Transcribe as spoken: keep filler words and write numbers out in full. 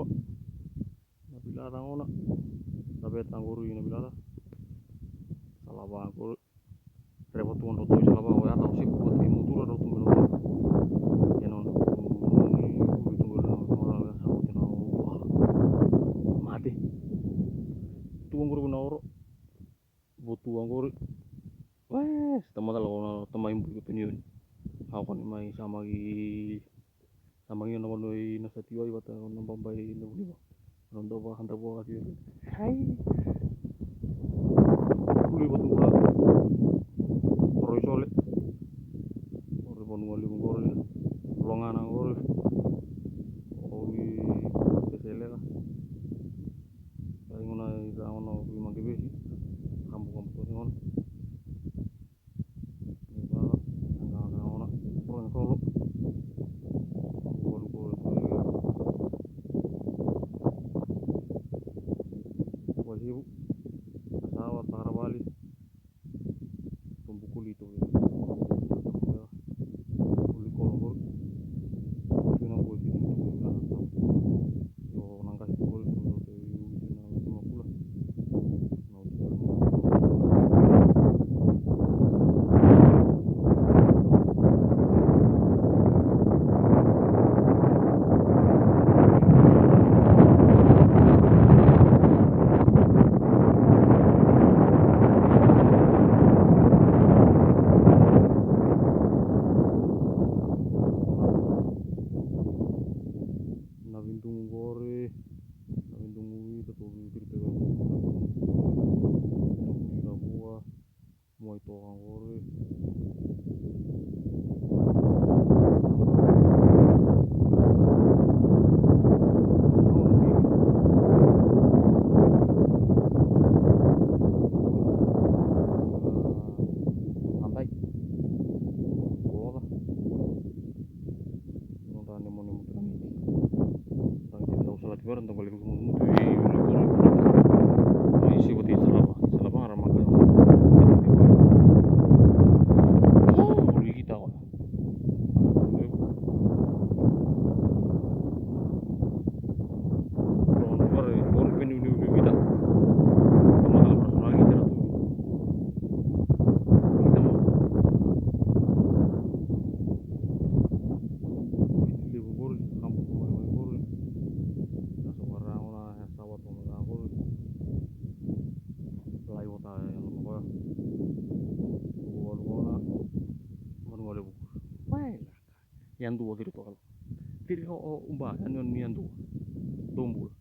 Na vilaca gona. Na veta qori na vilaca. Salava qori. Reva tu na rau tu i Salava, o ya tau siku vata i Mutura rau tu me loma. Ia na nona. Mate. Tu qori na oro. Votu qori. Wes, tamata lako na tamai bui ko tunioni. Au koni mai samaki. Samaki na vanua i na sati wai vata na baba i na vuliva. Na dova handa vua kasi. Hai. Kuli vatu kula. Oro i sole. Oro i vanua livu qori. Logana qori. Oro i peseleka. Ai gona i sa gona o i mangevesi. Kabu kabu kosi gona. Ni vava, aga aga gona. Oro ni solo. Kabu kabu kosi. Wasivu. Asawa, Takaravali. Tobu kuli to. Kuli kolo qori. Kuli na kuli kuli kuli kuli kuli. Yo na qasi kuli kuli kuli kuli kuli kuli kuli. Na vidugu qori, na vidugu ita, tou vidugu ita, tou vidugu ita vua, mua i toka qori. Adai. Koca. Nodra nemonemo tu na miti. Dau kila dau salati vei ira, dau qai lai mutu i vei ira. Ai, siva tei Salava. Salava ga ra maka. O, rikita koya. Rikita. Rikita mo. Viti levu qori, kabu tu mai mai qori. Na so vara gona, e sa vata mai qori. Lai vata e loma koya. Uvalu gona. Vanua levu qori. Mai laka. Yadua ciri toka. Ciri o, o, uba, yani oni yadua. Dobula.